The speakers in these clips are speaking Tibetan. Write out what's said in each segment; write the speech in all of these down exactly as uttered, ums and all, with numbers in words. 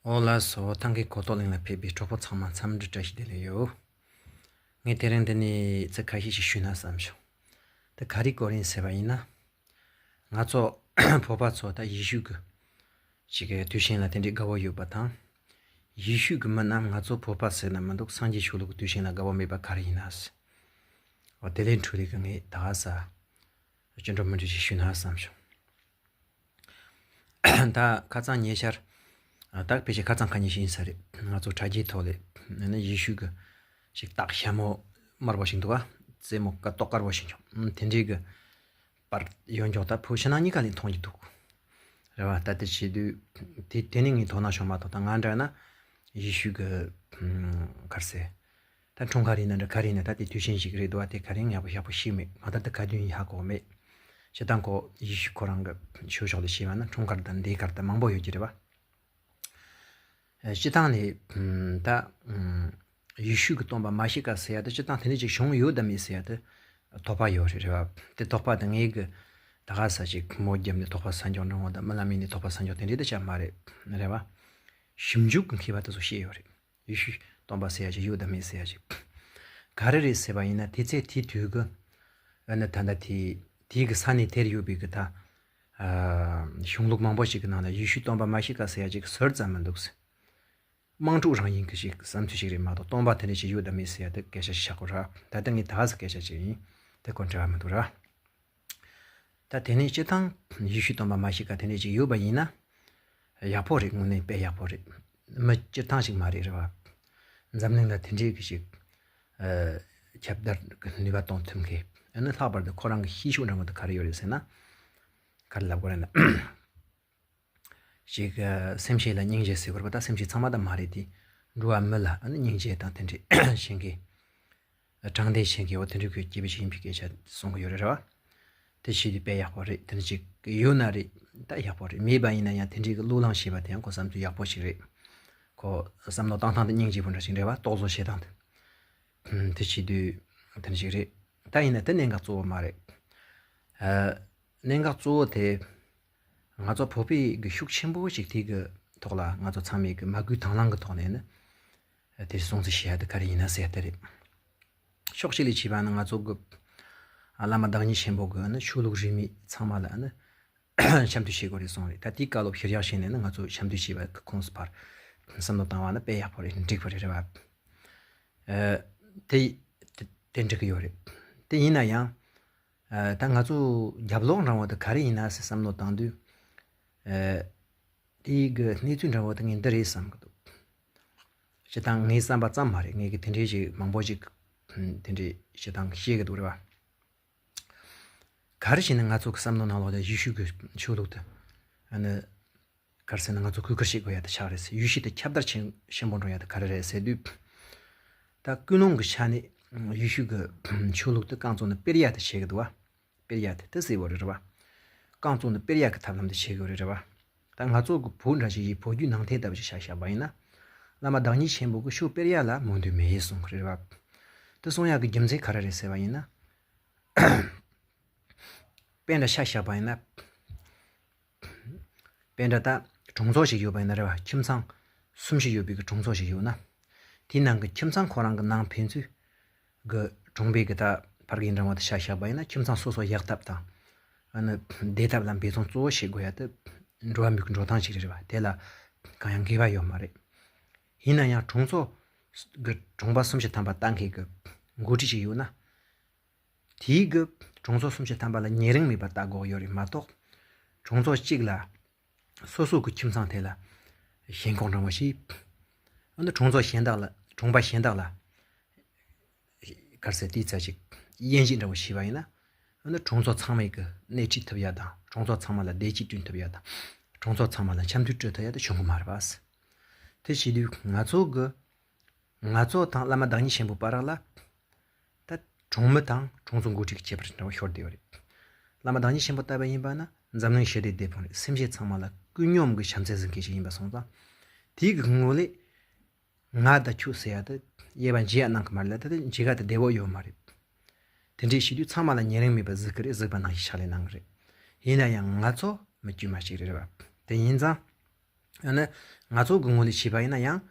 ཨོ་ལགས་སོ། ཐང་གི་གོ་རྟོགས་གླིང་ལ་ཕེབས་པའི་གྲོགས་པོ་ཚང་མ་འཚམས་འདྲི་བཀྲ་ཤིས་བདེ་ལེགས་ཡོད། ངས་དེ་རིང་འདི་ནས་ཚིག་ཁ་ཤས་ཤིག་ཞུས་ན་བསམ་བྱུང་། དེ་ག་རེ་སྐོར་ཡིན་ཟེར་བ་ཡིན་ན། ང་ཚོ་བོད་པ་ཚོ་ད་ཡེ་ཤུ་གི་ཅིག་གི་དུས་ཆེན་ལ་དེ་འདྲའི་དགའ་བོ་ཡོད་པ་དང་། ཡེ་ཤུ་གི་མི་རྣམས་ང་ཚོ་བོད་པ་ཟེར་ན་མི་འདུག་སངས་རྒྱས་ཆོས་ལུགས་ཀྱི་དུས་ཆེན་ལ་དགའ་བོ་མེད་པ་ག་རེ་ཡིན་ན་ཟེར། འོ་དེ་ལས་འཕྲོས་ལས་ཀྱི་ངས་ད་ག་ས་སྐྱིན་འགྲོ་མི་འགྲོ་ཞིག་ཞུས་ན་བསམ་བྱུང་། ད་ཁ་སང་ཉེ་ཆར། ད་ཕལ་ཆེར་ཁ་སང་ཁ་ཉིན་ཞིག་ཡིན་ས་རེད། ང་ཚོ་དྲ་རྒྱའི་ཐོག་ལས་ཨ་ནི་ཡེ་ཤུ་གི་ཞིག་སྟག་ཤ་མོ་དམར་པོ་ཞིག་འདུག་ག་རྩེ་མོ་ཀ་ཏོག་དཀར་པོ་ཞིག་འཁྱོག་དེ་འདྲའི་གི་པར་ཡོད་འཁྱོག་ད་བོད་ཕྱི་ནང་གཉིས་ཀ་ལས་མཐོང་གི་འདུག་རེད་བ། ད་དེ་བྱེད་དུས་དེ་དེ་ནི་ངའི་དོ་སྣང་བྱུང་མ་གཏོགས། ད་ང་འདྲ་ན་ཡེ་ཤུ་གི་ག་རེ་ཟེར། ད་འཁྲུངས་སྐར་ཡིན་ན་འདྲ་ག་རེ་ཡིན་ན་ད་དེ་དུས་ཆེན་ཞིག་རེད་འདུག་བ། དེ་ག་རེ་ཡག་པོ་ཡག་པོ་ཤེས་མེད། གང་ལྟར་དེ་ག་དུས་ཡིན་ཧ་གོ་མེད། སྤྱིར་བཏང་ཁོ་ཡེ་ཤུ་ཁོ་རང་གི་ཆོས་ཕྱོགས་ལ་བཤད་པ་ན་འཁྲུངས་སྐར་དང་འདས་སྐར་དང་མང་པོ་ཡོད་ཀྱི་རེད་བ། ཨ་སྤྱིར་བཏང་ནས་ད་ཡེ་ཤུ་གི་སྟོན་པ་མ་ཤི་ཀ་ཟེར་ཡ་དེ་སྤྱིར་བཏང་དེ་འདྲ་ཅིག་བྱུང་ཡོད་དམ་མེད་ཟེར་ཡ་དེ་དོགས་པ་ཡོད་རེད་རེད་བ། དེ་དོགས་པ་དེ་ངའི་གི་ད་ག་ས་ཅིག་མོ་བརྒྱབ་ནས་དོགས་པ་ཟ་འཇོག་འགྲོ་འོང་དང་། རྨི་ལམ་ཡིན་ནས་དོགས་པ་ཟ་འཇོག་དེ་འདྲ་དེ་ཅང་མ་རེད་རེད་བ། ཞིབ་འཇུག་གི་མཁས་པ་དེ་ཚོ་བཤད་ཡོད་རེད། ཡེ་ཤུ་སྟོན་པ་ཟེར་ཡ་ཅིག་ཡོད་དམ་མེད་ཟེར་ཡ་ཅིག་ག་རེ་རེད་ཟེར་བ་ཡིན་ན། དེ་ཚེ་དེ་དུས་གི་ཨ་ནི་ད་ལྟ་དེ་དེའི་གི་ས་གནས་དེར་ཡོད་པའི་གི་ད་ཨ་གཞུང་ལུགས་མང་པོ་ཞིག་གི་ནང་ལ་ཡེ་ཤུ་སྟོན་པ་མ་ཤི་ཀ་ཟེར་ཡ་ཅིག་ཟུར་ཙམ་མི་འདུག་ཟེར། དམངས་ཁྲོད་རང་བཞིན་གྱི་ཞིག་བསམ་ཚུལ་ཞིག་རེད་མ་གཏོགས། སྟོན་པ་དེ་འདྲ་ཞིག་ཡོད་དམ་མེད་ཟེར་ཡ་དེ་སྐད་ཆ་ཞིག་བཤད་དགོས་ར། ད་ལྟ་ངས་ད་ག་ཟེ་སྐད་ཆ་ཅིག་ཡིན། དེ་ཁོ་འབྲེལ་བ་མི་འདུག་ར། ད་དེ་ནས་སྤྱིར་བཏང་ཡེ་ཤུ་སྟོན་པ་མ་ཤི་ཀ་དེ་འདྲ་ཞིག་ཡོད་པ་ཡིན་ན་ཡག་པོ་རེད། དངོས་གནས་དཔེ་ཡག་པོ་རེད། མི་སྤྱིར་བཏང་ཞིག་མ་རེད་རེད་བ། འཛམ་གླིང་ལ་དེ་འདྲའི་གི་ཞིག་ཨ་ཁྱབ་བརྡལ་གི་ནུས་པ་གཏོང་ཐུབ་མཁན། ཨ་ནི་ལྷག་པར་དུ་ཁོ་རང་གི་ཤེས་ཤུགས་འདྲ་མོ་དེ་ག་རེ་ཡོད་རེད་ཟེར་ན། ག་རེ་ལབ་དགོས་རེད་ན། ཞིག་སེམས་ཤེས་ལ་སྙིང་རྗེ་ཟེར་དགོས་རེད་པ། ད་སེམས་ཤེས་ཚང་མ་ད་མ་རེད་དེ། འགྲོ་བ་མི་ལ་ཨ་ནི་སྙིང་རྗེ་དང་དེ་འདྲའི་བྱེད་མཁན། དྲང་བདེན་བྱེད་མཁན། འོ་དེ་འདྲའི་ཁོའི་སྐྱེས་བུ་ཞིག་ཡིན་པའི་སྐད་ཆ་གསུང་གི་ཡོད་རེད་ར་བ། དེ་བྱེད་དུས་དཔེ་ཡག་པོ་རེད། དེ་འདྲ་ཅིག་ཡོད་ན་རེད། ད་ཡག་པོ་རེད། མེད་པ་ཡིན་ན་ཡང་དེ་འདྲའི་གི་བློས་བསླངས་བྱས་པ་དེ་ཡང་ཁོ་བསམ་ཚུལ་ཡག་པོ་ཞིག་རེད། ཁོ་བསམ་བློ་བཏང་སྟངས་དེ་སྙིང་རྗེ་པོ་འདྲ་ཞིག་རེད་བ། རྟོག་བཟོ་བྱེད་སྟངས་དེ། དེ་བྱེད་དུས་དེ་འདྲ་ཞིག་རེད། ད་ཡིན་ན་དེ་གནད་འགག་གཙོ་བོ་མ་རེད། ཨ་གནད་འགག་གཙོ་བོ་དེ། ང་ཚོ་བོད་པའི་གི་ཤུགས་ཆེན་པོ་ཞིག་དེ་གི་ཐོག་ལ་ང་ཚོ་ཚང་མས་གི་མ་བསྐུལ་དང་བླངས་གི་ཐོག་ནས་ནི་དེ་སྲུང་བརྩི་བྱེད་ཡ་དེ་ག་རེ་ཡིན་ན་ཟེར་དེ་རེད། ཕྱོགས་གཅིག་ལས་བྱས་པ་ནི་ང་ཚོ་གི་ཨ་བླ་མ་བདག་ཉིད་ཆེན་པོ་གི་ནི་ཆོས་ལུགས་རིས་མེད་ཚང་མ་ལ་ནི་འཆམ་མཐུན་བྱེད་དགོས་རེད་གསུངས་རེད། ད་དེའི་བཀའ་སློབ་ཕྱིར་བཞག་བྱས་ནས་ནི་ང་ཚོ་འཆམ་མཐུན་བྱེད་པ་གི་ཁོངས་སུ་ཕར་བསམ་བློ་བཏང་བ་ནི་དཔེ་ཡག་པོ་རེད། འགྲིག་པ་རེད། རེད་བ། ཨ་དེ་དེ་དེ་འགྲིག་གི་ཡོད་རེད། དེ་ཡིན་ན་ཡང་། ཨ་ད་ང་ཚོ་རྒྱབ་ལོགས་འདྲ་བོ་དེ་ག་རེ་ཡིན་ན་ཟེར་བསམ་བློ་བཏང་དུས། ཨ་དེའི་གི་གནས་ཚུལ་འདྲ་བོ་དེ་ངས་འདི་རེད་བསམ་གི་འདུག་སྤྱིར་བཏང་ངའི་བསམ་པ་ཙམ་མ་རེད། ངས་གི་དེ་འདྲའི་ཞིག་མང་པོ་ཞིག་དེ་འདྲའི་སྤྱིར་བཏང་བཤད་གི་འདུག་རེད་བ། ག་རེ་བྱས་ནས་ང་ཚོ་གི་བསམ་བློ་ནང་ལོགས་ལ་ཡེ་ཤུ་གི་ཆོས་ལུགས་དེ་ཨ་ནི། ག་རེ་ཟེར་ན་ང་ཚོ་གུས་བཀུར་བྱེད་དགོས་ཡ་དེ་ཆགས་རེད་ཟེར། ཡེ་ཤུ་དེ་ཁྱབ་བརྡལ་ཆེན་ཆེན་པོ་འགྲོ་ཡ་དེ་ག་རེ་རེད་ཟེར་དུས། ད་ཀུན་སློང་གི་ཆ་ནས་ཡེ་ཤུ་གི་ཆོས་ལུགས་དེ་རྐང་བཙུགས་ནས་སྤེལ་ཡ་དེ་བྱེད་གི་འདུག་བ། སྤེལ་ཡ་དེ་དེ་ཟེར་བ་རེད་རེད་བ། རྐང་བཙུགས་ནས་སྤེལ་ཡ་གི་ཐབས་ལམ་དེ་བྱེད་གི་རེད་རེད་བ། ད་ང་ཚོ་གི་བོད་འདྲ་ཞིག་ཡིན། བོད་བརྒྱུད་ནང་བསྟན་ལྟ་བུ་ཞིག་ཆ་བཞག་པ་ཡིན་ན། བླ་མ་བདག་ཉིད་ཆེན་པོ་གི་ཆོས་སྤེལ་ཡ་ལ་མོས་འདུན་མེད་གསུང་གི་རེད་བ། དེ་གསུང་ཡ་གི་རྒྱུ་མཚན་ག་རེ་རེད་ཟེར་བ་ཡིན་ན། དཔེ་འདྲ་ཆ་བཞག་པ་ཡིན་ན། དཔེ་འདྲ་ད་གྲོང་ཚོ་ཞིག་ཡོད་པ་ཡིན་ན་རེད་བ། ཁྱིམ་ཚང་གསུམ་ཞིག་ཡོད་པའི་གི་གྲོང་ཚོ་ཞིག་ཡོད་ན། དེའི་ནང་གི་ཁྱིམ་ཚང་ཁོ་རང་གི་ནང་ཕན་ཚུན་གི་གྲོང་པའི་གི་ད་ཕར་གི་འདྲ་བ་དེ་ཆ་བཞག་པ་ཡིན་ན། ཁྱིམ་ཚང་སོ་སོ་ཡག་ཐབས་དང་། ཨ་ནི་བདེ་ཐབས་ལ་འབད་བརྩོན་གཙོ་བོ་བྱེད་དགོས་ཡ་དེ་འགྲོ་བ་མིའི་གི་འགྲོ་སྟངས་ཤིག་རེད་བ། དེ་ལ་གང་ཡང་འགལ་བ་ཡོད་མ་རེད། ཡིན་ན་ཡང་གྲོང་ཚོ་གི་གྲོང་པ་སུམ་ཅུ་ཐམ་པ་ལྟ་མཁན་གི་འགོ་ཁྲིད་ཅིག་ཡོད་ན། དེའི་གི་གྲོང་ཚོ་སུམ་ཅུ་ཐམ་པ་ལ་ཉེ་རིང་མེད་པ་ལྟ་དགོས་ཡོད་རེད་མ་གཏོགས། གྲོང་ཚོ་གཅིག་ལ་སོ་སོ་གི་ཁྱིམ་ཚང་དེ་ལ་ཞེན་ཁོག་འདྲ་བོ་ཞིག་ཨ་ནི་གྲོང་ཚོ་གཞན་དག་ལ། གྲོང་པ་གཞན་དག་ལ་ག་རེ་ཟེར། དེའི་ཚད་ཅིག་དབྱེ་འབྱེད་འདྲ་བོ་བྱས་པ་ཡིན་ན། ཨ་ནི་གྲོང་ཚོ་ཚང་མའི་གི་སྣེ་ཁྲིད་ཐུབ་ཡ་དང་། གྲོང་ཚོ་ཚང་མ་ལ་བདེ་སྐྱིད་བསྐྲུན་ཐུབ་ཡ་དང་། གྲོང་ཚོ་ཚང་མ་ལ་འཆམ་མཐུན་སྤྲོད་ཐུབ་ཡ་དེ་བྱུང་གི་མ་རེད་པ། དེ་བྱེད་དུས་ང་ཚོ་གི་ང་ཚོ་དང་བླ་མ་བདག་ཉིད་ཆེན་པོ་བར་ལ། ད་གྲོང་མི་དང་གྲོང་ཚོ་འགོ་ཁྲིད་ཀྱི་ཁྱད་པར་འདྲ་བོ་ཤོར་བསྡད་ཡོད་རེད། བླ་མ་བདག་ཉིད་ཆེན་པོ་ལྟ་བུ་ཡིན་པ་ན་འཛམ་གླིང་ཞི་བདེའི་དེད་དཔོན་རེད། སེམས་ཅན་ཚང་མ་ལ་ཀུན་སྙོམས་ཀྱི་བྱམས་བརྩེ་འཛིན་མཁན་ཞིག་ཡིན་པ་སོང་ཙང་། དེའི་གི་ངོས་ལས་ང་དང་ཁྱོད་ཟེར་ཡ་དེ་དབྱེ་བ་འབྱེད་ཡ་གནང་གི་མ་རེད་ལ། ད་དེ་འབྱེད་ག་དེ་བདེ་བོ་ཡོད་མ་རེད། དེ་འདྲའི་བྱེད་དུས་ཚང་མ་ལ་ཉེ་རིང་མེད་པར་གཟིགས་ཀྱི་རེད། གཟིགས་པ་ནང་བཞིན་ཕྱག་ལས་གནང་གི་རེད། ཡིན་ན་ཡང་ང་ཚོ་མི་དཀྱུས་མ་ཞིག་རེད་རེད་བ། དེ་ཡིན་ཙང་། ཨ་ནི་ང་ཚོ་གི་ངོས་ལས་བྱས་པ་ཡིན་ན་ཡང་།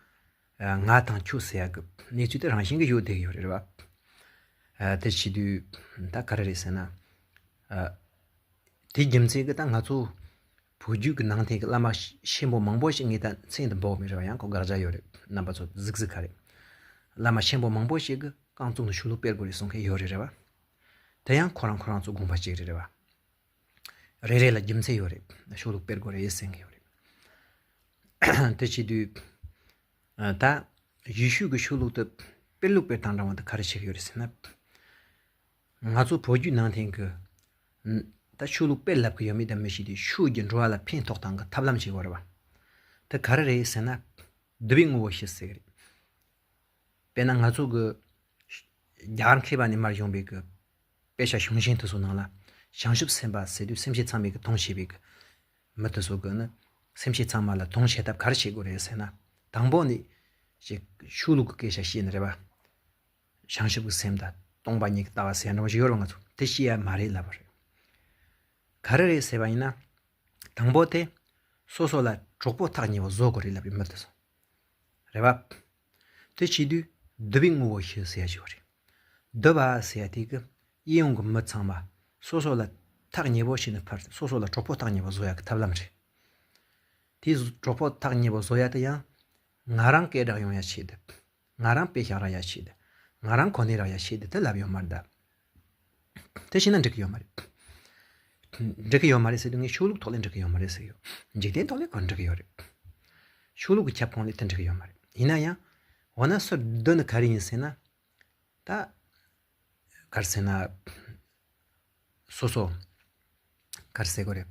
ཨ། ང་དང་ཁྱོད་ཟེར་ཡ་གི་གནས་ཚུལ་དེ་རང་བཞིན་གྱིས་ཡོད་བསྡད་ཡོད་རེད་བ། ཨ། དེ་བྱེད་དུས་ད་ག་རེ་རེད་ཟེར་ན། ཨ། དེའི་རྒྱུ་མཚན་གྱིས་ད་ང་ཚོ་བོད་བརྒྱུད་ཀྱི་ནང་བསྟན་གྱི་བླ་མ་ཆེན་པོ་མང་པོ་ཞིག་ངས་ད་མཚན་དུ་འབོད་མི་རེད་བ། ཡང་ཁོ་དགག་བྱ་ཡོད་རེད། རྣམ་པ་ཚོ་གཟིགས་གཟིགས་ག་རེད། བླ་མ་ཆེན་པོ་མང་པོ་ཞིག་གིས་རྐང་བཙུགས་ནས་ཆོས་ལུགས་སྤེལ་དགོས་རེད་གསུང་མཁན་ཡོད་རེད་རེད་བ། དེ་ཡང་ཁོ་རང་ཁོ་རང་ཚོ་དགོངས་པ་གཅིག་རེད་རེད་བ། རེ་རེ་ལ་རྒྱུ་མཚན་ཡོད་རེད། ཆོས་ལུགས་སྤེལ་དགོས་རེད་ཟེར་མཁན་ཡོད་རེད། དེ་བྱེད་དུས་ད་ཡེ་ཤུ་གི་ཆོས་ལུགས་དེ་སྤེལ་ལུགས་སྤེལ་སྟངས་འདྲ་བ་དེ་ག་རེ་བྱེད་ཀྱི་ཡོད་རེད་ཟེར་ན། ང་ཚོ་བོད་བརྒྱུད་ནང་བསྟན་གྱི་ད་ཆོས་ལུགས་སྤེལ་ལབ་ཀྱི་ཡོད་མེད་དེ་མི་ཤེས་དུས། ཆོས་ཀྱིས་འགྲོ་བ་ལ་ཕན་ཐོགས་སྟངས་ཀྱི་ཐབས་ལམ་ཞིག་ཡོད་རེད་བ། དེ་ག་རེ་རེད་ཟེར་ན། བསྡུ་བའི་དངོས་པོ་བཞི་ཟེར་གྱི་རེད། དཔེར་ན་ང་ཚོ་གི་རྒྱ་གར་མཁས་པ་ནས་མར་ཡོང་བའི་གི་དཔེ་ཆ་གཞུང་ཆེན་དེ་ཚོ་ནང་ལ། བྱང་ཆུབ་སེམས་དཔའ་ཟེར་དུས་སེམས་ཅན་ཚང་མའི་གི་དོན་བྱེད་པའི་གི་མི་དེ་ཚོ་གི་ནི། སེམས་ཅན་ཚང་མ་ལ་དོན་བྱེད་ཐབས་ག་རེ་བྱེད་དགོས་རེད་ཟེར་ན། དང་པོ་ནི་ཅིག་ཆོས་ལུགས་ཀྱི་སྐད་ཆ་བཤད་ནི་རེད་བ། བྱང་ཆུབ་ཀྱི་སེམས་དང་སྟོང་པ་ཉིད་ཀྱི་ལྟ་བ་ཟེར་འདྲ་བོ་ཞིག་ཡོད་རེད་བ། ང་ཚོ་དེ་བཤད་ཡ་མ་རེད་ལབ་པ་རེད། ག་རེ་རེད་ཟེར་བ་ཡིན་ན། དང་པོ་དེ་སོ་སོ་ལ་གྲོགས་པོ་ཐག་ཉེ་བོ་བཟོ་དགོས་རེད་ལབ་པའི་མི་དེ་ཚོ་རེད་བ། དེ་བྱེད་དུས་བསྡུ་བའི་དངོས་པོ་བཞི་ཟེར་ཡ་ཞིག་ཡོད་རེད། བསྡུ་བ་ཟེར་ཡ་དེ་གི་གཡས་གཡོན་གྱི་མི་ཚང་མ་སོ་སོ་ལ་ཐག་ཉེ་བོ་བྱས་ནས་ཕར། སོ་སོ་ལ་གྲོགས་པོ་ཐག་ཉེ་བོ་བཟོ་ཡ་གི་ཐབས་ལམ་རེད། དེ་གྲོགས་པོ་ཐག་ཉེ་བོ་བཟོ་ཡ་དེ་ཡང་ང་རང་སྐད་གྲགས་ཡོང་ཡ་ཆེད་དུ། ང་རང་དཔེ་བཞག་རག་ཡ་ཆེད་དུ། ང་རང་གོ་གནས་རག་ཡ་ཆེད་དུ་དེ་ལབ་ཡོད་མ་རེད་ད། དེ་བྱས་ན་འགྲིག་གི་ཡོད་མ་རེད། འགྲིག་གི་ཡོད་མ་རེད་ཟེར་དུས་ངས་ཆོས་ལུགས་ཐོག་ལས་འགྲིག་གི་ཡོད་མ་རེད་ཟེར་གྱི་ཡོད། འཇིག་རྟེན་ཐོག་ལས་ཁོ་འགྲིག་གི་ཡོད་རེད། ཆོས་ལུགས་ཀྱི་ཁྱབ་ཁོངས་ལས་དེ་འགྲིག་གི་ཡོད་མ་རེད། ཡིན་ན་ཡང་། འོ་ན་སོ་བསྡུ་ནི་ག་རེ་ཡིན་ཟེར་ན། ད་ག་རེ་ཟེར་ན། སོ་སོ། ག་རེ་ཟེར་དགོས་རེད།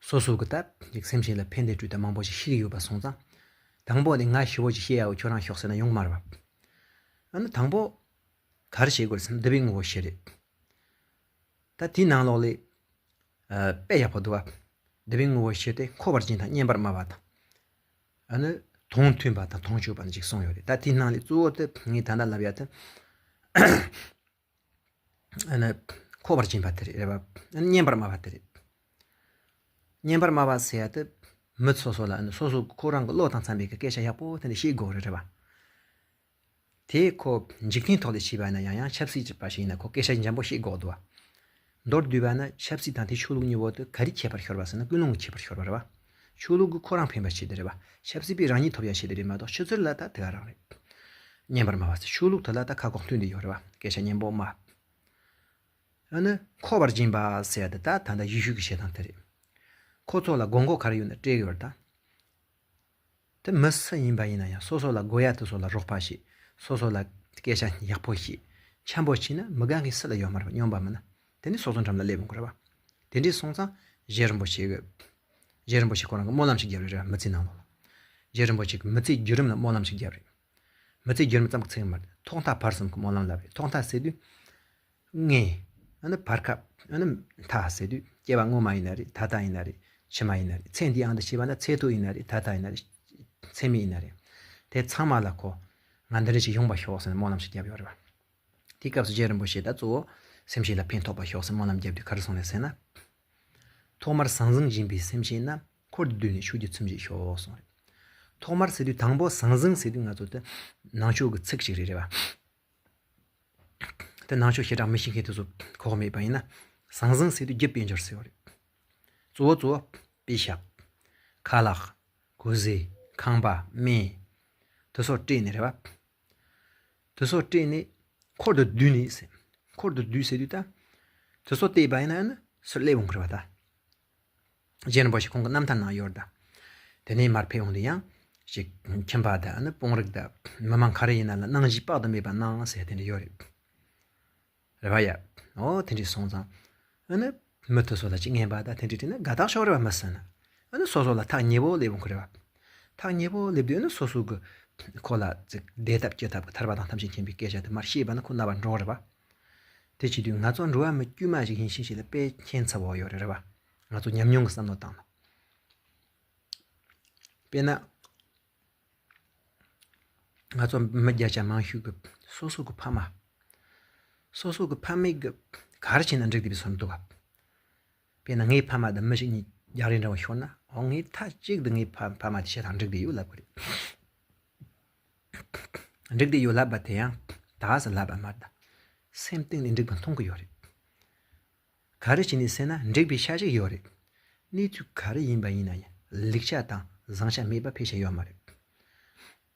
སོ་སོ་གི་ད་ཅིག་སེམས་ཅན་ལ་ཕན་བདེ་སྤྲོད་དེ་མང་པོ་ཞིག་ཤེས་ཀྱི་ཡོད་པ་སོང་ཙང་། དང་པོ་དེ་ང་ཞེ་པོ་ཅིག་ཤེས་ཡའོ་ཁྱོད་རང་ཤོག་ཟེར་ན་ཡོང་མ་རེད་བ། ཨ་ནི་དང་པོ་ག་རེ་བྱེད་དགོས་རེད་ཟེར་ན་བསྡུ་བའི་དངོས་པོ་བཞི་རེད། ད་དེའི་ནང་ལོགས་ལས། ཨ། དཔེ་ཡག་པོ་འདུག་བ། བསྡུ་བའི་དངོས་པོ་བཞི་དེ་འཁོར་བར་སྦྱིན་དང་བསྙེན་པར་སྨྲ་བ་དང་། ཨ་ནི་དོན་མཐུན་པ་དང་དོན་སྤྱོད་པ་ནི་ཅིག་གསུངས་ཡོད་རེད། ད་དེའི་ནང་ལས་གཙོ་བོ་དེ་ངས་ད་ལྟ་ལབ་ཡ་དེ། ཨ་ནི་འཁོར་བར་སྦྱིན་པ་དེ་རེད་བ། ཨ་ནི་བསྙེན་པར་སྨྲ་བ་དེ་རེད། བསྙེན་པར་སྨྲ་བ་ཟེར་ཡ་དེ་མི་སོ་སོ་ལ། ཨ་ནི་སོ་སོ་ཁོ་རང་གི་བློ་དང་འཚམ་པའི་གི་སྐད་ཆ་ཡག་པོ་དེ་འདྲ་བཤད་དགོས་རེད་རེད་བ། དེ་ཁོ་འཇིག་རྟེན་ཐོག་ལས་བྱས་པ་ཡིན་ན་ཡང་ཡང་ཆབ་སྲིད་པ་ཞིག་ཡིན་ན་ཁོ་སྐད་ཆ་འཇམ་པོ་བཤད་དགོས་འདུག་བ། མདོར་བསྡུས་པ་ན་ཆབ་སྲིད་དང་དེ་ཆོས་ལུགས་གཉིས་པོ་དེ་ག་རེ་ཁྱད་པར་ཤོར་བ་ཟེར་ན་ཀུན་སློང་གི་ཁྱད་པར་ཤོར་བ་རེད་བ། ཆོས་ལུགས་ཀྱིས་ཁོ་རང་ཕན་པ་བྱེད་དེ་རེད་བ། ཆབ་སྲིད་པས་རང་ཉིད་ཐོབ་ཡ་བྱེད་དེ་རེད་མ་གཏོགས་ཕྱི་ཚུལ་ལ་ད་དེ་ག་རང་རེད། བསྙེན་པར་སྨྲ་བ་ཟེར་ཆོས་ལུགས་དེ་ལ་ད་ཁ་ཁོག་མཐུན་དེ་ཡོད་རེད་བ། སྐད་ཆ་སྙན་པོ་སྨྲ། ཨ་ནི་འཁོར་བར་སྦྱིན་པ་ཟེར་ཡ་དེ་ད་ད་ལྟ་ཡེ་ཤུ་གི་བྱེད་སྟངས་དེ་རེད། ཁོ་ཚོ་ལ་དགོས་མཁོ་ག་རེ་ཡོད་ན་སྤྲད་ཡོད་རེད་ད། དེ་མི་སུ་ཡིན་པ་ཡིན་ན་ཡང་སོ་སོ་ལ་དགོས་ཡ་དེ་ཚོ་ལ་རོགས་པ་བྱེད། སོ་སོ་ལ་སྐད་ཆ་ཡག་པོ་བཤད། འཆམ་པོ་བྱས་ན་མི་དགའ་མཁན་སུ་ལ་ཡོད་མ་རེད་པ། སྨྱོན་པ་མིན་ན། དེ་ནི་སོ་སོ་འགྲམ་ལ་སླེབས་ཡོང་གི་རེད་པ། དེ་འདྲས་སོང་ཙང་རྗེ་རིན་པོ་ཆེ་གི། རྗེ་རིན་པོ་ཆེ་ཁོ་རང་གི་སྨོན་ལམ་ཞིག་བརྒྱབ་རེད་ར། མི་ཚེའི་ནང་ལོགས་ལ། རྗེ་རིན་པོ་ཆེ་གི་མི་ཚེའི་བརྒྱུད་རིམ་ལ་སྨོན་ལམ་ཞིག་བརྒྱབ་རེད། མི་ཚེའི་བརྒྱུད་རིམ་ཙམ་གྱི་ཚིག་མ་རེད། ཐོག་མཐའ་བར་གསུམ་གྱི་སྨོན་ལམ་ལབ་རེད། ཐོག་མཐའ་ཟེར་དུས། ངས། ཨ་ནི་བར་སྐབས། ཨ་ནི་མཐའ་ཟེར་དུས་སྐྱེ་བ་སྔོན་མ་ཡིན་ན་རེད། ད་ལྟ་ཡིན་ན་རེད། ཕྱི་མ་ཡིན་ན་རེད། ཚེ་འདིའི་ཨང་དུ་བྱས་པ་ན་ཚེ་སྟོད་ཡིན་ན་རེད། ད་ལྟ་ཡིན་ན་རེད། ཚེ་མེད་ཡིན་ན་རེད། དེ་ཚང་མ་ལ་ཁོ། ང་འདི་འདྲ་ཞིག་ཡོང་བ་ཤོག་ཟེར་ནས་སྨོན་ལམ་ཞིག་བརྒྱབ་ཡོད་རེད་བ། དེའི་སྐབས་སུ་རྗེ་རིན་པོ་ཆེ་ད་གཙོ་བོ་སེམས་ཅན་ལ་ཕན་ཐོགས་པ་ཤོག་ཟེར་སྨོན་ལམ་བརྒྱབ་དུས་ག་རེ་གསུངས་རེད་ཟེར་ན། ཐོག་མར་ཟང་ཟིང་སྦྱིན་པའི་སེམས་ཅན་རྣམས། འཁོར་དུ་བསྡུས་ནས་ཆོས་ཀྱི་ཚུལ་བཞིན་ཤོག་གསུངས་རེད། ཐོག་མར་ཟེར་དུས་དང་པོ་ཟང་ཟིང་ཟེར་དུས་ང་ཚོ་དེ་ནང་ཆོས་ཀྱི་ཚིག་ཅིག་རེད་རེད་བ། དེ་ནང་ཆོས་ཞེ་དྲག་མི་ཤེས་མཁན་དེ་ཚོ་གོ་མེད་པ་ཡིན་ན། ཟང་ཟིང་ཟེར་དུས་རྒྱུ་དཔལ་འབྱོར་ཟེར་བ་རེད། གཙོ་བོ་གཙོ་བོ་པེ་ཤག་ཁ་ལག་གོས་ཟས། ཁང་པ། སྨན། དེ་ཚོ་སྤྲད་ནས་རེད་བ། དེ་ཚོ་སྤྲད་ནས་འཁོར་དུ་བསྡུས་ནས་ཟེར། འཁོར་དུ་བསྡུས་ཟེར་དུས་ད། དེ་ཚོ་བལྟས་པ་ཡིན་ན་ནི་སུ་སླེབས་འོང་གི་རེད་བ་ད། རྗེ་རིན་པོ་ཆེ་ཁོང་གི་རྣམ་ཐར་ནང་ཡོད་རེད་ད། དེ་ནས་མར་ཕེབས་འོང་དུས་ཡང་ཅིག་ཁྱིམ་པ་དང་ནི་དཔོན་རིགས་དང་མི་མང་ག་རེ་ཡིན་ན་ལ་གནང་གཞི་དཔག་ཏུ་མེད་པ་གནང་ཟེར་དེ་འདྲ་ཡོད་རེད། རེད་བ་ཡ། ཨོ་དེ་འདྲ་སོང་ཙང་། ཨ་ནི་མི་དེ་ཚོ་ལ་ཅིག་རྔན་པ་དང་དེ་འདྲ་སྤྲད་ན་དགའ་ཐག་ཆོད་རེད་བ། མི་སུ་ན། ཨ་ནི་སོ་སོ་ལ་ཐག་ཉེ་བོ་སླེབས་འོང་གི་རེད་བ། ཐག་ཉེ་བོ་སླེབས་དུས་ཨ་ནི་སོ་སོ་གི་ཁོ་ལ་ཅིག་བདེ་ཐབས་སྐྱིད་ཐབས་ཀྱི་ཐར་པ་དང་ཐམས་ཅད་མཁྱེན་པའི་སྐད་ཆ་དེ་མར་བཤད་པ་ན་ཁོ་རྣ་བར་འགྲོ་གི་རེད་བ། དེ་བྱེད་དུས་ང་ཚོ་འགྲོ་བ་མི་དཀྱུས་མ་ཞིག་ཡིན་ཕྱིན་ཞིག་ལ་དཔེ་ཁྱད་མཚར་བོ་ཡོད་རེད་རེད་བ། ང་ཚོ་ཉམས་མྱོང་གི་བསམ་བློ་བཏང་ན། དཔེར་ན། ང་ཚོ་མི་བརྒྱ་ཆ་མང་ཤོས་ཀྱི་སོ་སོ་གི་ཕ་མ། སོ་སོ་གི་ཕ་མེས་ཀྱི་ག་རེ་བྱས་ན་འགྲིག་བསྡད་པའི་བཟོ་འདུག་ག་དཔེར་ན་ངའི་ཕ་མ་དང་མི་ཞིག་གཉིས་ རྒྱག་རེས་འདྲ་བོ་ཤོར་ན། འོ་ངས་མཐའ་གཅིག་ཏུ་ངའི་ཕ་ཕ་མ་དེ་བྱས་དང་འགྲིག་བསྡད་ཡོད་ལབ་གི་རེད། འགྲིག་བསྡད་ཡོད་ལབ་པ་དེ་ཡང་ད་ག་སེ་ལབ་པ་མ་རེད་ད། སེམས་གཏིང་ནས་འགྲིག་པ་མཐོང་གི་ཡོད་རེད། ག་རེ་བྱས་ནས་ཟེར་ན་འགྲིག་པའི་ཤ་ཞིག་ཡོད་རེད། གནས་ཚུལ་ག་རེ་ཡིན་པ་ཡིན་ན་ཡང་ལེགས་ཆ་དང་བཟང་ཆ་མེད་པ་ཕལ་ཆེར་ཡོད་མ་རེད།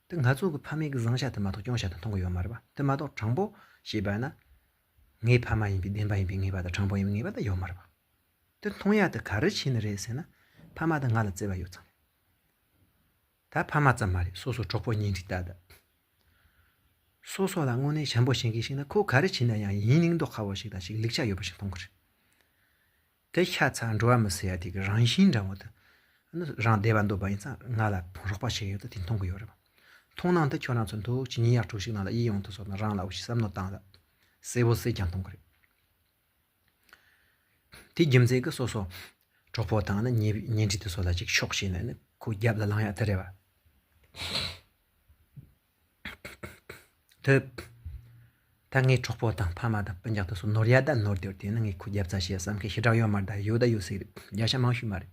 དེ་ང་ཚོ་གི་ཕ་མེས་ཀྱི་བཟང་ཆ་དེ་མ་གཏོགས་སྐྱོན་ཆ་དེ་མཐོང་གི་ཡོད་མ་རེད་པ། དེ་མ་གཏོགས་དྲང་པོ་བྱས་པ་ན། ངའི་ཕ་མ་ཡིན་པའི་བདེན་པ་ཡིན་པའི་ངེས་པ་དང་དྲང་པོ་ཡིན་པའི་ངེས་པ་དེ་ཡོད་མ་རེད་པ། དེ་མཐོང་ཡ་དེ་ག་རེ་བྱས་ནས་རེད་ཟེར་ན། ཕ་མ་དེ་ང་ལ་བརྩེ་བ་ཡོད་ཙང་། ད་ཕ་མ་ཙམ་མ་རེད། སོ་སོ་གྲོགས་པོ་གཉེན་སྒྲིག་ད་ད། སོ་སོ་ལ་དངོས་གནས་བྱམས་པོ་བྱེད་མཁན་ཞིག་ན་ཁོ་ག་རེ་བྱས་ན་ཡང་ཡིན་སྙིང་སྟོབས་ཁ་བོ་ཞིག་དང་ཞིག་ལེགས་ཆ་ཡོད་པ་ཞིག་མཐོང་གི་རེད། དེ་ཤ་ཚ་འགྲོ་བ་མི་ཟེར་ཡ་དེ་གི་རང་བཞིན་འདྲ་བོ་དེ། ཨ་ནི་རང་བདེ་བ་འདོད་པ་ཡིན་ཙང་ང་ལ་རོགས་པ་བྱེད་ཡོད་དེ་དེ་མཐོང་གི་ཡོད་རེད་པ། མཐོང་སྣང་དེ་ཁྱོད་རང་ཚོ་འདུག་ཅི་ཉིན་ཡག་གྲོགས་ཤིག་ནང་ལ་ཡིད་ཡོང་དུ་སོང་ན་རང་ལ་འུ་ཅི་བསམ་བློ་བཏང་ལ། གསལ་བོ་གསལ་རྐྱང་མཐོང་གི་རེད། དེའི་རྒྱུ་མཚན་གྱིས་སོ་སོ་གྲོགས་པོ་དང་ནི་གཉེན་གཉེན་སྒྲིག་དེ་ཚོ་ལ་ཅིག་ཕྱོགས་ཤེས་ནས་ནི་ཁོ་རྒྱབ་ལ་ལངས་ཡག་དེ་རེད་པ། དེ་ད་ངའི་གྲོགས་པོ་དང་ཕ་མ་དང་སྤུན་ཀྱག་དེ་ཚོ་ནོར་ཡག་ད་ནོར་དེར་དེ་ནི་ངས་ཁོ་རྒྱབ་རྩ་བྱེད་བསམ་མཁན་ཞེ་དྲག་ཡོད་མ་རེད། ད་ཡོད་ད་ཡོད་སྲིད་རེད། བརྒྱ་ཆ་མང་ཤོས་མ་རེད།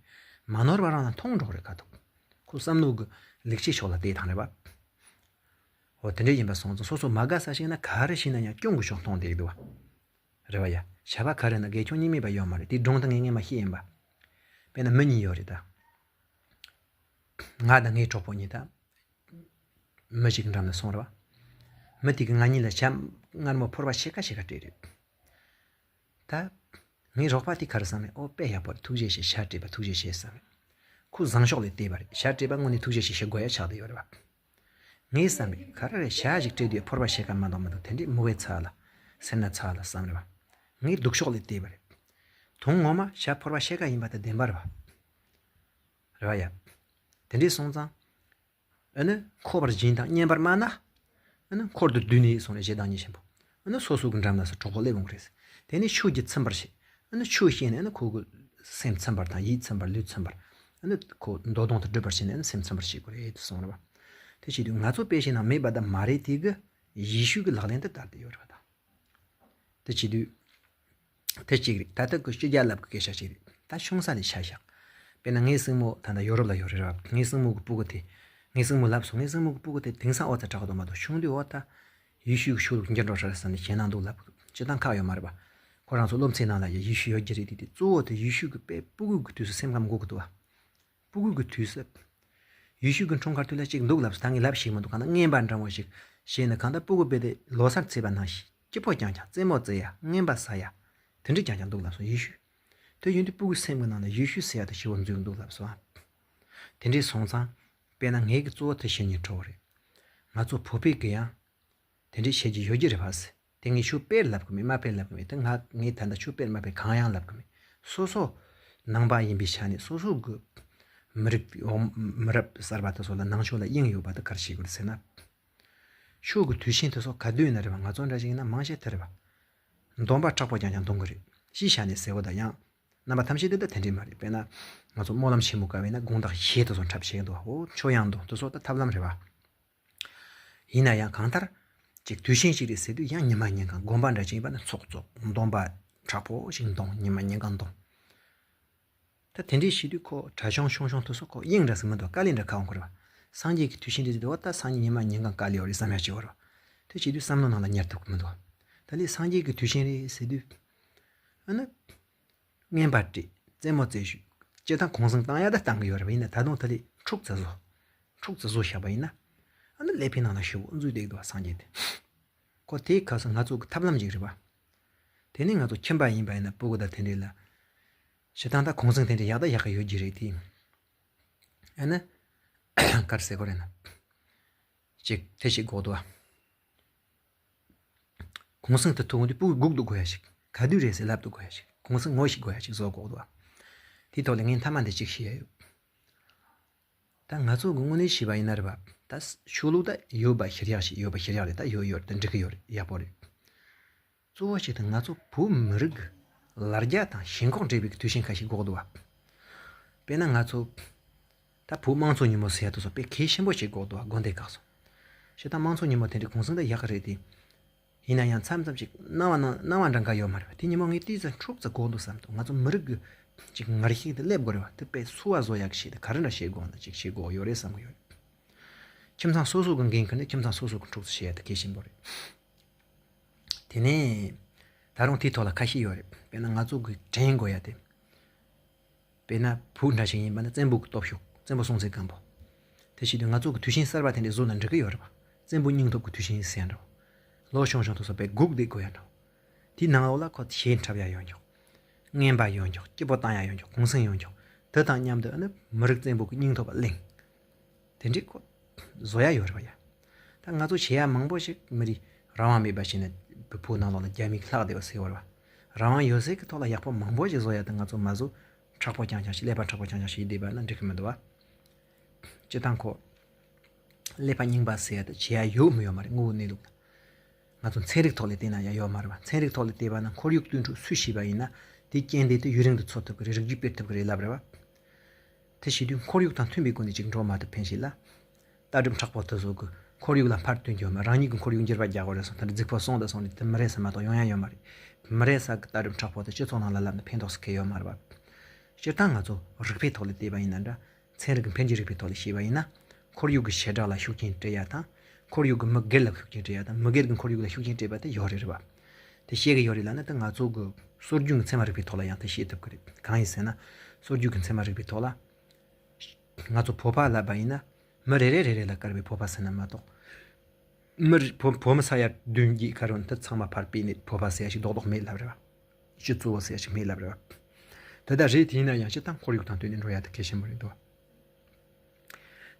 མ་ནོར་བ་རང་ལ་མཐོང་འགྲོ་རེད་ཁ་ཐུག་ཁོ་བསམ་བློ་གི་ལེགས་ཆའི་ཕྱོགས་ལ་བལྟས་དང་རེད་པ། འོ་དེ་འདྲ་ཡིན་པ་སོང་ཙང་སོ་སོ་མ་དགའ་ས་ཞིག་ན་ག་རེ་བྱས་ན་ཡང་སྐྱོན་གྱི་ཕྱོགས་མཐོང་བསྡད་འདུག་བ། རེད་བ་ཡ། བྱ་བ་ག་རེ་ན་དགེ་སྐྱོན་གཉིས་མེད་པ་ཡོད་མ་རེད། དེའི་སྒྲུང་དེ་ངས་སྔས་མ་བཤད་ཡིན་པ། དཔེར་ན་མི་གཉིས་ཡོད་རེད་ད། ང་དང་ངའི་གྲོགས་པོ་གཉིས་ད། མི་ཞིག་གི་འགྲམ་ལ་སོང་རེད་བ། མི་དེ་གིས་ང་གཉིས་ལ་ཞྭ་མངར་མོ་ཕོར་པ་ཕྱེད་ཀ་ཕྱེད་ཀ་སྤྲད་རེད། ད། ངའི་རོགས་པ་དེ་ག་རེ་བསམ་རེད། ཨོ་དཔེ་ཡག་པོ་རེད། ཐུགས་རྗེ་ཆེ། ཞྭ་སྤྲད་པ་ཐུགས་རྗེ་ཆེ་བསམ་རེད། ཁོ་བཟང་ཕྱོགས་ལས་བལྟས་པ་རེད། ཞྭ་སྤྲད་པ་དངོས་གནས་ཐུགས་རྗེ་ཆེ་ཞུ་དགོས་ཡ་ཆགས་བསྡད་ཡོད་རེད་བ། ངས་བསམ་རེད། ག་རེ་རེད། ཞྭ་ཞིག་སྤྲད་དུས་ཕོར་པ་ཕྱེད་ཀ་མ་གཏོགས་མི་འདུག་དེ་འདྲས་མི་བས་ཚར་ལ། སེར་སྣ་ཚར་ལ་བསམ་རེད་བ། ངས་སྡུག་ཕྱོགས་ལས་བལྟས་པ་རེད། དོན་ངོ་མ་ཞྭ་ཕོར་པ་ཕྱེད་ཀ་ཡིན་པ་དེ་བདེན་པ་རེད་བ། རེད་བ་ཡ། དེ་འདྲས་སོང་ཙང་། ཨ་ནི་མཁོ་བར་སྦྱིན་དང་སྙན་པར་སྨྲ་ན། ཨ་ནི་འཁོར་དུ་བསྡུས་ནས་སོང་རེད། ཞེ་སྡང་ཉེས་ཆེན་པོ། ཨ་ནི་སོ་སོ་གི་འགྲམ་ལ་སོ་གྲོགས་པོ་སླེབས་འོང་གི་རེད། དེ་ནས་ཆོས་ཀྱིས་ཚིམ་པར་བྱེད། ཨ་ནི་ཆོས་བཤད་ནས་ཨ་ནི་ཁོ་གི་སེམས་ཚིམ་པར་དང་ཡིད་ཚིམ་པར་ལུས་ཚིམ་པར། ཨ་ནི་ཁོ་འདོད་གདུང་དེ་སྒྲུབ་པར་བྱས་ནས་ཨ་ནི་སེམས་ཚིམ་པར་བྱེད་དགོས་རེད་དེ་གསུངས་རེད་བ། དེ་བྱེད་དུས་ང་ཚོ་དཔེ་བྱས་ན་མེད་པ་དང་མ་རེད། དེ་གི་ཡེ་ཤུ་གི་ལག་ལེན་དུ་བསྟར་ཏེ་ཡོད་རེད་བ་དང་། དེ་བྱེད་དུས། དེ་གཅིག་རེད། ད་ལྟ་གི་སྤྱི་རྒྱ་ལབ་གི་སྐད་ཆ་ཞིག་རེད། ད་ཆུང་ས་ནས་ཆ་བཞག་དཔེར་ན་ངའི་སྲིང་མོ་ད་ལྟ་ཡོ་རོབ་ལ་ཡོད་རེད་བ། ངའི་སྲིང་མོ་གི་སྤུ་གུ་དེ། ངའི་སྲིང་མོ་ལབ་སོང་། ངའི་སྲིང་མོ་གི་སྤུ་གུ་དེ་དེང་སང་ཨོ་ཙི་དྲག་གི་འདུག་མ་གཏོགས་ཆུང་དུས་ཨོ་ད། ཡེ་ཤུ་གི་ཆོས་ལུགས་འགྱུར་འགྲོ་ཧྲ་རེད་བསམ་ནས་ཞེད་སྣང་འདུག་ལབ་གི་འདུག་སྤྱི་བཏང་ཁག་ཡོད་མ་རེད་བ། ཁོ་རང་ཚོ་སློབ་ཚན་ནང་ལ་ཡ་ཡེ་ཤུ་ཡོད་ཀྱི་རེད་དེ། དེ་གཙོ་བོ་དེ་ཡེ་ཤུ་གི་དཔེ་སྤུ་གུ་གི་དུས་སུ་སེམས་ཁམས་འགོག་གི་འདུག་བ། སྤུ་གུ་གི་དུས་སུ། ཡེ་ཤུ་གི་འཁྲུངས་སྐར་དུས་ལ་གཅིག་འདུག་ལབ་སོང་། ད་ངས་ལབ་ཤེས་མི་འདུག་གང་ལྟར་རྔན་པ་འདྲ་བོ་ཞིག་བྱས་ནས། གང་ལྟར་སྤུ་གུ་དཔེ་དེ་ལོ་གསར་ཚེས་པ་ནང་བཞིན་སྐྱིད་པོ་རྐྱང་རྐྱང་རྩེད་མོ་རྩེ་ཡ། རྔན་པ་ཟ་ཡ། དེ་འདྲ་རྐྱང་རྐྱང་འདུག་ལབ་སོང་ཡེ་ཤུ། དེ་ཡིན་དུས་སྤུ་གུའི་སེམས་ཀྱི་ནང་ལ་ཡེ་ཤུ་ཟེར་ཡ་དེ་ཞེ་པོ་འཛུལ་འདུག་ལབ་སོང་། དེ་འདྲས་སོང་ཙང་། དཔེར་ན་ངེད་ཀྱི་གཙོ་བོ་དེ་བཤད་སྙིང་བྲོ་བ་རེད། ང་ཚོ་བོད་པའི་གི་ཡང་། དེ་འདྲས་བཤད་རྒྱུ་ཡོད་རྒྱུ་རེད་བ་ཟེར། དེ་ངས་ཤུགས་དཔེར་ལབ་གི་མེད། མ་དཔེར་ལབ་གི་མེད། དེ་ང་ངས་ད་ལྟ་ཤུགས་དཔེར་མ་དཔེར་གང་ཡང་ལབ་གི་མེད། སོ་སོ་ནང་པ་ཡིན་པའི་ཆ་ནས་སོ་སོ་གི་མི་རིགས་འོ་མི་རབས་གསར་པ་དེ་ཚོ་ལ་ནང་ཆོས་ལ་དབྱིངས་ཡོད་པ་དེ་ག་རེ་བྱེད་དགོས་རེད་ཟེར་ན། ཆོས་ཀྱི་དུས་ཆེན་དེ་ཚོ་ག་དུས་ཡིན་ན་རེད་བ། ང་ཚོ་འདྲ་ཞིག་ཡིན་ན་མང་ཆེ་དེ་རེད་བ། འདོན་པ་དྲག་པོ་རྐྱང་རྐྱང་འདོན་གི་རེད། ཤི་ཤ་ནས་ཟེར་བ་དང་ཡང་། རྣམ་པ་ཐམས་ཅད་དེ་ད་དེ་འདྲས་མ་རེད། དཔེར་ན། ང་ཚོ་སྨོན་ལམ་ཆེན་མོ་བཀའ་བས་ན་དགོང་དག་གཞས་དེ་ཚོ་འཁྲབ་བྱེད་འདུག་འོ་ཆོས་དབྱངས་འདོན་དེ་ཚོ་ད་ཐབས་ལམ་རེད་བ། ཡིན་ན་ཡང་གང་ལྟར། ཅིག་དུས་ཆེན་ཞིག་རེད་ཟེར་དུས་ཡང་ཉི་མ་ཉིན་གང་དགོན་པ་འདྲ་ཅིག་ཡིན་པ་ན་ཚོགས་ཚོགས་འདོན་པ་དྲག་པོ་ཞིག་འདོན། ཉི་མ་ཉིན་གང་འདོན། ད་དེ་འདྲའི་བྱེད་དུས་ཁོ་གྲྭ་ཆུང་ཆུང་ཆུང་དེ་ཚོ་ཁོ་དབྱིངས་འདྲ་ཟེར་མི་འདུག་དཀའ་ལས་འདྲ་ཁག་འོང་གི་རེད་བ། སངས་རྒྱས་ཀྱི་དུས་ཆེན་རེད་ཟེར་དུས་འོ་ད་སང་ཉིན་ཉི་མ་ཉིན་གང་དཀའ་ལས་ཡོད་རེད་བསམ་ཡ་ཅིག་ཡོད་རེད་བ། དེ་བྱེད་དུས་བསམ་བློ་ནང་ལ་ཉར་ཐུབ་ཀྱི་མི་འདུག་ད་ལས་སངས་རྒྱས་ཀྱི་དུས་ཆེན་རེད་ཟེར་དུས། ཨ་ནི། རྔན་པ་སྤྲད། རྩེད་མོ་རྩེ་ཞུ། སྤྱིར་བཏང་གུང་སེང་བཏང་ཡ་ད་བཏང་གི་ཡོད་རེད་བ། ཡིན་ན་ད་དུང་ད་ལས་འཁྲུག་རྩ་བཟོ། འཁྲུག་རྩ་བཟོ་བཞག་པ་ཡིན་ན། ཨ་ནི་ཀླད་པའི་ནང་ལ་ཞེ་པོ་འཛུལ་བསྡད་འདུག་བ་སངས་རྒྱས་དེ། ཁོ་དེའི་སྐབས་སུ་ང་ཚོ་གི་ཐབས་ལམ་ཅིག་རེད་བ། དེ་ནས་ང་ཚོ་ཁྱིམ་པ་ཡིན་པ་ཡིན་ན་སྤུ་གུ་དང་དེ་འདྲས་ལ། སྤྱིར་བཏང་ད་གུང་སེང་དེ་འདྲས་ཡག་ད་ཡག་གི་ཡོད་ཀྱི་རེད་དེ། ཨ་ནི། ག་རེ་ཟེར་དགོས་རེད་ན། ཅིག་དེ་ཞིག་དགོས་འདུག་བ། གུང་སེང་དེ་ཐུག་འོང་དུས་སྤུ་གུ་སྒུག་ཏུ་དགོས་ཡ་ཞིག་ག་དུས་རེད་ཟེར་ལབ་ཏུ་དགོས་ཡ་ཞིག་གུང་སེང་ངོ་ཤེས་དགོས་ཡ་ཞིག་བཟོ་དགོས་འདུག་བ། དེའི་ཐོག་ལ་ངས་མཐའ་མ་འདི་གཅིག་བཤད་ཡ་ཡོད། ད་ང་ཚོ་གི་དངོས་གནས་བྱས་པ་ཡིན་ན་རེད་པ། ད་ཆོས་ལུགས་ད་ཡོད་པ་ཤེས་ཡག་ཞིག་ཡོད་པ་ཤེས་ཡག་རེད། ད་ཡོད་ཡོད་རེད། ད་འགྲིག་གི་ཡོད་རེད། ཡག་པོ་རེད། གཙོ་བོ་ཞིག་ཏུ་ང་ཚོ་བོད་མི་རིགས་ཀྱི་ལ་རྒྱ་དང་ཞེན་ཁོག་འདྲེས་པའི་དུས་ཆེན་ཁ་ཞིག་དགོས་འདུག་བ། དཔེར་ན་ང་ཚོ་ད་བོད་དམངས་གཙོ་ཉིན་མོ་ཟེར་ཡ་དེ་ཚོ་དཔེ་གལ་ཆེན་པོ་ཞིག་དགོས་འདུག་བ། དགོན་སྡེ་ཁག་སོ། སྤྱིར་བཏང་དམངས་གཙོ་ཉིན་མོ་དེ་འདྲའི་གུང་སེང་ད་ཡག་གི་རེད་དེ། ཡིན་ན་ཡང་མཚམས་མཚམས་ཅིག་སྣང་བ་སྣང་སྣང་བ་འདྲ་འགའ་ཡོད་མ་རེད་པ། དེ་ཉིན་མོ་ངས་ཏོག་ཙམ་འཁྲུག་ཙམ་དགོས་འདུག་བསམ་འདུག་ང་ཚོ་མི་རིགས་ཀྱི་ ཅིག་ངར་ཤིག་དེ་སླེབས་དགོས་རེད་བ། དེ་དཔེ་སུ་བ་བཟོ་ཡག་གི་ཤིག་དེ་ག་རེ་འདྲ་བྱེད་དགོས་ན་ཅིག་བྱེད་དགོས་ཡོད་རེད་བསམ་གི་ཡོད། ཁྱིམ་ཚང་སོ་སོ་གི་འགན་ཁུར་ནས་ཁྱིམ་ཚང་སོ་སོ་གི་འཁྲུག་རྩོད་བྱེད་ཡ་དེ་གལ་ཆེན་པོ་རེད། དེ་ནས་ད་རུང་དེའི་ཐོག་ལ་ཁ་ཤས་ཡོད་རེད། དཔེར་ན་ང་ཚོ་གི་དྲན་དགོས་ཡ་དེ། དཔེར་ན་བུ་འདྲ་ཞིག་ཡིན་པ་ན་བཙན་པོ་གི་སྟོབས་ཤུགས། བཙན་པོ་སྲོང་བཙན་སྒམ་པོ། དེ་བྱེད་དུས་ང་ཚོ་གི་དུས་ཆེན་གསར་པ་དེ་འདྲ་བཟོ་ན་འགྲིག་གི་ཡོད་རེད་པ། བཙན་པོ་སྙིང་སྟོབས་ཀྱི་དུས་ཆེན་ཟེར་ཡ་འདྲ་བོ། ལོ་ཆུང་ཆུང་དུ་སོགས་པའི་སྒུག་བསྡད་དགོས་ཡ་འདྲ་བོ། དེའི་ནང་ལོགས་ལ་ཁོ་ཞེ་འཁྲབ་ཡ་ཡོད་མགྱོགས། རྔན་པ་ཡོད་མགྱོགས། སྐྱིད་པོ་བཏང་ཡ་ཡོད་མགྱོགས། གུང་སེང་ཡོད་མགྱོགས། དེ་དང་མཉམ་དུ་ཨ་ནི་མི་རིགས་བཙན་པོ་གི་སྙིང་སྟོབས་པ་གླེང་། དེ་འདྲའི་ཁོ་བཟོ་ཡ་ཡོད་རེད་པ་ཡ། ད་ང་ཚོ་བྱེད་ཡ་མང་པོ་ཞིག་མི་རིགས་རང་དབང་མེད་པ་བྱས་ནས་བོད་ནང་ལོགས་ལ་རྒྱ་མིས་ལྷག་བསྡད་པ་ཟེར་བ་རེད་པ། རང་དབང་ཡོད་སའི་གི་ཐོག་ལ་ཡག་པོ་མང་པོ་ཞིག་བཟོ་ཡ་དེ་ང་ཚོ་མ་བཟོ། མཁྲེགས་པོ་རྐྱང་རྐྱང་ཞིག་ཀླད་པ་མཁྲེགས་པོ་རྐྱང་རྐྱང་ཞིག་བསྡད་པ་ན་འགྲིག་གི་མི་འདུག་བ། སྤྱིར་བཏང་ཁོ་ཀླད་པ་རྙིང་པ་ཟེར་ཡ་དེ་བྱེད་ཡ་ཡོད་མི་ཡོད་མ་རེད། དངོས་པོ་གནས་ལུགས་ན། ང་ཚོ་ཚན་རིག་ཐོག་ལ་བལྟས་ན་ཡང་ཡོད་མ་རེད་བ། ཚན་རིག་ཐོག་ལ་བལྟས་པ་ན་ཁོར་ཡུག་དུད་འགྲོ་སུས་བྱས་པ་ཡིན་ན་དེའི་རྐྱེན་དེ་དེ་ཡུན་རིང་དུ་འཚོ་ཐུབ་ཀྱི་རེད། རིགས་རྒྱུད་སྤེལ་ཐུབ་ཀྱི་རེད་ལབ་རེད་བ། དེ་བྱེད་དུས་ཁོར་ཡུག་དང་མཐུན་པའི་སྒོ་ནས་ཅིག་འགྲོ་མ་ཐུབ་ཕན་ཞིག་ལ། ལྟ་གྲུབ་མཁྲེགས་པོ་དེ་ཚོ་གི་ཁོར་ཡུག་ལ་ཕར་སྟོན་རྒྱུ་མ། རང་ཉིད་ཀྱི་ཁོར་ཡུག་འགྱུར་བ་རྒྱག་དགོས་རེད་བསམ། ད་རྫིག་པོ་སོང་དང་སོང་ནས་དེ་མི་རེད་ས་མ་གཏོགས་ཡོང་ཡ་ཡོད་མ་རེད། མི་རེད་ས་གི་ལྟ་གྲུབ་མཁྲེགས་པོ་དེ་སྤྱི་ཚོགས་ནང་ལ་ལབ་ན་ཕན་ཐོགས་སུ་ཁེལ་ཡོད་མ་རེད་བ། སྤྱིར་བཏང་ང་ཚོ་རིག་པའི་ཐོག་ལ་བལྟས་པ་ཡིན་ན་འདྲ། ཚན་རིག་གི་འཕེལ་རྒྱས་རིག་པའི་ཐོག་ལ་བཤད་པ་ཡིན་ན། ཁོར་ཡུག་གི་བྱེ་བྲག་ལ་ཤུགས་རྐྱེན་སྤྲད་ཡ་དང་། ཁོར་ཡུག་གི་མི་སྒེར་ལ་ཤུགས་རྐྱེན་སྤྲད་ཡ་དང་། མི་སྒེར་གྱི་ཁོར་ཡུག་ལ་ཤུགས་རྐྱེན་སྤྲད་པ་དེ་ཡོད་རེད་རེད་བ། དེ་བཤད་གི་ཡོད་རེད་ལབ་ན་དེ་ང་ཚོ་གི་སྲོལ་རྒྱུན་གྱི་ཚད་མ་རིག་པའི་ཐོག་ལ་ཡང་དེ་བཤད་ཐུབ་ཀྱི་རེད། གང་ཡིན་ཟེར་ན། སྲོལ་རྒྱུན་གྱི་ཚད་མ་རིག་པའི་ཐོག་ལ། ང་ཚོ་བོད་པ་ལབ་པ་ཡིན་ན། མི་རེ་རེ་རེ་རེ་ལ་བཀར་བའི་བོད་པ་ཟེར་ན་མ་གཏོགས། མི་རེ་བོད་བོད་མི་ས་ཡ་བདུན་བརྒྱད་ཁ་རོན་དེ་ཚང་མ་ཕར་སྤེལ་ནས་བོད་པ་ཟེར་ཡ་ཞིག་རྡོག་རྡོག་མེད་ལབ་རེད་བ། སྤྱི་གཙོ་བོ་ཟེར་ཡ་ཞིག་མེད་ལབ་རེད་བ། དེ་ལྟར་རེད། དེ་ཡིན་ན་ཡང་སྤྱིར་བཏང་ཁོར་ཡུག་དང་བསྟུན་ནས་འགྲོ་ཡ་དེ་གལ་ཆེན་པོ་རེད་འདུག་བ།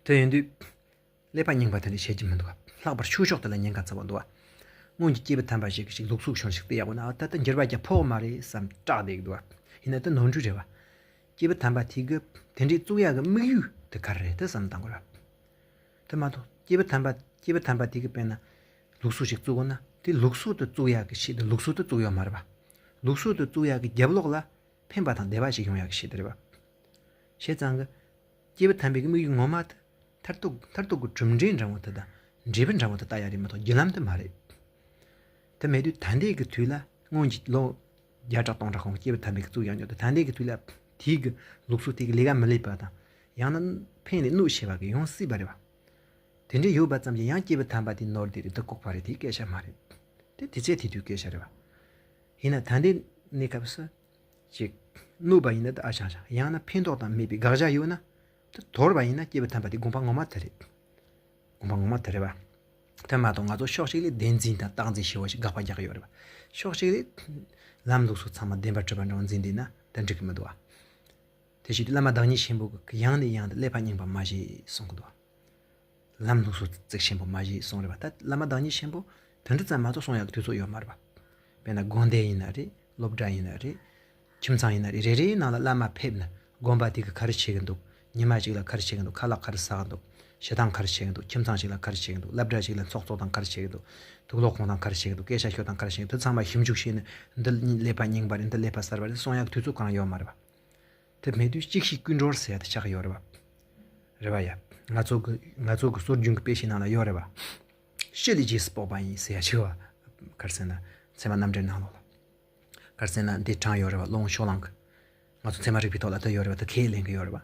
དེ་ཡིན་དུས། ཀླད་པ་རྙིང་པ་དེ་འདྲ་བྱེད་ཀྱི་མི་འདུག་བ། ལྷག་པར་ཆོས་ཕྱོགས་དེ་ལ་ཉེན་ཁ་ཚ་བོ་འདུག་བ། སྔོན་གྱི་སྐྱེས་བུ་དམ་པ་ཞིག་གིས་ཞིག་ལུགས་སྲོལ་ཆུང་ཞིག་བལྟས་ཡག་པོ་ན། ཨ། ད་ལྟ་འགྱུར་བ་རྒྱག་ཕོད་མ་རེད་བསམ་སྐྲག་བསྡད་ཀྱི་འདུག་བ། ཡིན་ན་དེ་ནོར་འཁྲུལ་རེད་བ། སྐྱེས་བུ་དམ་པ་དེ་གིས་དེ་འདྲའི་བཙུགས་ཡག་གི་དམིགས་ཡུལ་དེ་ག་རེ་རེད་དེ་བསམ་བཏང་དགོས་རེད་བ། དེ་མ་གཏོགས་སྐྱེས་བུ་དམ་པ་སྐྱེས་བུ་དམ་པ་དེ་གིས་དཔེར་ན་ལུགས་སྲོལ་ཞིག་བཙུགས་དགོས་ན། དེ་ལུགས་སྲོལ་དུ་བཙུགས་ཡག་གི་ཆེད་དུ་ལུགས་སྲོལ་དུ་བཙུགས་ཡོད་མ་རེད་བ། ལུགས་སྲོལ་དུ་བཙུགས་ཡག་གི་རྒྱབ་ལོགས་ལ་ཕན་པ་དང་བདེ་བ་ཞིག་ཡོང་ཡག་གི་ཆེད་དུ་རེད་བ། བྱས་ཙང་གི། སྐྱེས་བུ་དམ་པའི་གི་དམིགས་ཡུལ་ངོ་མ་དེ་མཐར་ཐུག་མཐར་ཐུག་གི་གྲུབ་འབྲས་འདྲ་བོ་དེ་དང་འབྲས་བུ་འདྲ་བོ་དེ་ལྟ་ཡ་རེད་མ་གཏོགས་བརྒྱུད་ལམ་དེ་མ་རེད། དེ་མེད་དུས་ད་ལྟའི་གི་དུས་ལ་སྔོན་གྱི་ལོ་བརྒྱ་ཕྲག་སྟོང་ཕྲག་གོང་གི་སྐྱེས་བུ་དམ་པའི་གི་བཙུགས་ཡག་ཉོ་དེ་ད་ལྟའི་གི་དུས་ལ་དེའི་གི་ལུགས་སྲོལ་དེ་གི་ལས་ཀ་མི་ལས་པ་དང་། ཡང་ན་ཕན་ནས་གནོད་ཆེ་བ་གི་ཡོང་སྲིད་པ་རེད་བ། དེ་འདྲ་ཡོད་པ་ཙམ་གྱིས་ཡང་སྐྱེས་བུ་དམ་པ་དེ་ནོར་དེ་རེད། དེ་ལྐོག་པ་རེད། དེའི་སྐད་ཆ་མ་རེད། དེ་དེ་ཚེ་དེ་དུས་སྐད་ཆ་རེད་བ། ཡིན་ན་ད་ལྟའི་གནས་སྐབས་སུ། ཅིག་གནོད་པ་ཡིན་ན་ད་ཨ་ཅང་ཅང་། ཡང་ན་ཕན་ཐོགས་དང་མེད་པའི་དགག་བྱ་ཡོད་ན། དེ་དོར་བ་ཡིན་ན་སྐྱེས་བུ་དམ་པ་དེ་དགོངས་པ་ངོ་མ་དེ་རེད། དགོངས་པ་ངོ་མ་དེ་རེད་བ། དེ་མ་གཏོགས་ང་ཚོ་ཕྱོགས་གཅིག་ལས་བདེན་འཛིན་དང་རྟག་འཛིན་ཞེ་བོ་ཞིག་དགག་པ་རྒྱག་གི་ཡོད་རེད་བ། ཕྱོགས་གཅིག་ལས་ལམ་ལུགས་སྲོལ་ཚང་མ་བདེན་པར་གྲུབ་པ་འདྲ་བོ་འཛིན་བསྡད་ན་དེ་འགྲིག་གི་མི་འདུག་བ། དེ་བྱེད་དུས་བླ་མ་བདག་ཉིད་ཆེན་པོ་གིས་ཡང་ནས་ཡང་དུ་ཀླད་པ་རྙིང་པ་མ་བྱེད་གསུང་གི་འདུག་བ། ལམ་ལུགས་སྲོལ་བརྩི་ཆེན་པོ་མ་བྱེད་གསུང་རེད་བ། ད་བླ་མ་བདག་ཉིད་ཆེན་པོ་དེ་འདྲ་ཙམ་མ་གཏོགས་གསུང་ཡག་གི་དུས་ཚོད་ཡོད་མ་རེད་བ། དཔེར་ན་དགོན་སྡེ་ཡིན་ན་རེད། སློབ་གྲྭ་ཡིན་ན་རེད། ཁྱིམ་ཚང་ཡིན་ན་རེད། རེ་རེའི་ནང་ལ་བླ་མ་ཕེབས་ནས་དགོན་པ་དེ་གི་ག་རེ་བྱེད་གི་འདུག་ཉི་མ་གཅིག་ལ་ག་རེ་བྱེད་གི་འདུག་ཁ་ལག་ག་རེ་ཟ་གི་འདུག་བྱེད་སྟངས་ག་རེ་བྱེད་གི་འདུག་ཁྱིམ་ཚང་ཞིག་ལ་ག་རེ་བྱེད་གི་འདུག་སློབ་གྲྭ་ཞིག་ལ་ཚོགས་གཙོ་དང་ག་རེ་བྱེད་གི་འདུག་དུག་ལོག་གཏོང་སྟངས་ག་རེ་བྱེད་གི་འདུག་སྐད་ཆ་ཤོད་སྟངས་ག་རེ་བྱེད་གི་འདུག་དེ་ཚང་མ་ཞིབ་འཇུག་བྱས་ནས་འདི་ཀླད་པ་གསར་པ་རེད་གསུང་ཡག་གི་དུས་ཚོད་གང་ཡོད་མ་རེད་བ། དེ་མེད་དུས་གཅིག་ཤེས་ཀུན་གྲོལ་ཟེར་ཡ་དེ་ཆགས་ཡོད་རེད་བ། རེད་བ་ཡ། ང་ཚོ་གི་ང་ཚོ་གི་སྲོལ་རྒྱུན་གི་དཔེ་ཆའི་ནང་ལ་ཡོད་རེད་བ། ཤི་ལས་རྗེས་སུ་དཔོག་པ་ཡིན་ཟེར་ཡ་ཞིག་བ། ག་རེ་ཟེར་ན། ཚད་མ་རྣམ་འགྲེལ་ནང་ལོགས་ལ། ག་རེ་ཟེར་ན་འདི་དྲངས་ཡོད་རེད་བ། ཀློང་ཕྱོགས་གླང་གི། ང་ཚོ་ཚད་མ་རིག་པའི་ཐོག་ལ་དེ་ཡོད་རེད་བ། དེ་ཁས་ལེན་གི་ཡོད་རེད་བ།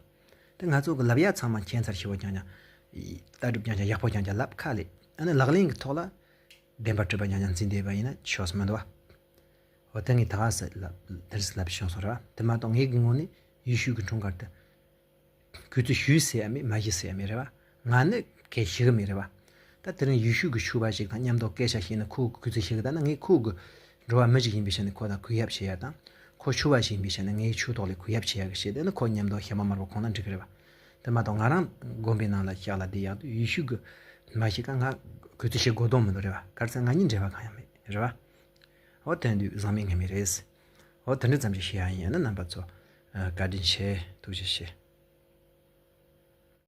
དེ་ང་ཚོ་གི་ལབ་ཡ་ཚང་མ་ཁྱད་མཚར་ཞེ་བོ་རྐྱང་རྐྱང་། ལྟ་གྲུབ་རྐྱང་རྐྱང་། ཡག་པོ་རྐྱང་རྐྱང་ལབ་ཁ་ལས། ཨ་ནི་ལག་ལེན་གི་ཐོག་ལ་བདེན་པར་གྲུབ་པ་རྐྱང་རྐྱང་འཛིན་བསྡད་པ་ཡིན་ན་ཆོག་ས་མི་འདུག་བ། འོ་དེ་ངས་ད་ག་ཟེ་ལབ་དེ་རིས་ལབ་བྱུང་སོང་རེད་བ། དེ་མ་གཏོགས་ངའི་གི་ངོས་ནས་ཡེ་ཤུ་གི་འཁྲུངས་སྐར་དེ། གུས་བརྩི་ཞུས་ཟེར་ཡ་མེད། མ་ཞུས་ཟེར་ཡ་མེད་རེད་བ། ང་ནི་གལ་ཞུ་གི་མེད་རེད་བ། ད་དེ་རིང་ཡེ་ཤུ་གི་ཕྱུ་པ་ཞིག་དང་མཉམ་དུ་སྐད་ཆ་བཤད་ན་ཁོ་གི་གུས་བརྩི་ཞུ་གི། ད་ནི་ངས་ཁོ་གི་འགྲོ་བ་མི་ཞིག་ཡིན་པའི་ཆ་ནས་ཁོ་དང་གུས་ཡབ་བྱེད་ཡ་དང་། ཁོ་ཕྱུ་པ་ཞིག་ཡིན་པའི་ཆ་ནས་ངའི་ཕྱུ་ཐོག་ལས་གུས་ཡབ་བྱེད་ཡ་གི་བྱས་ཏེ་ནི་ཁོ་མཉམ་དུ་ཞག་མ་མར་པ་གོང་ན་འགྲིག་གི་རེད་བ། དེ་མ་གཏོགས་ང་རང་དགོན་པའི་ནང་ལ་ཞག་ལ་བསྡད་ཡག་དུས་ཡེ་ཤུ་གི་མ་ཞིག་ག་ང་གུས་བརྩི་བྱེད་དགོས་དོན་མི་འདུག་རེད་བ། ག་རེ་ཟེར་ང་གཉིས་འབྲེལ་བ་གང་ཡང་མེད་རེད་བ། འོ་དེ་དུས་བཟང་མིན་ངན་མིན་རེད། འོ་དེ་འདྲ་ཙམ་ཞིག་བཤད་ཡ་ཡིན། ཡང་ན་རྣམ་པ་ཚོ་བཀའ་དྲིན་ཆེ། ཐུགས་རྗེ་ཆེ།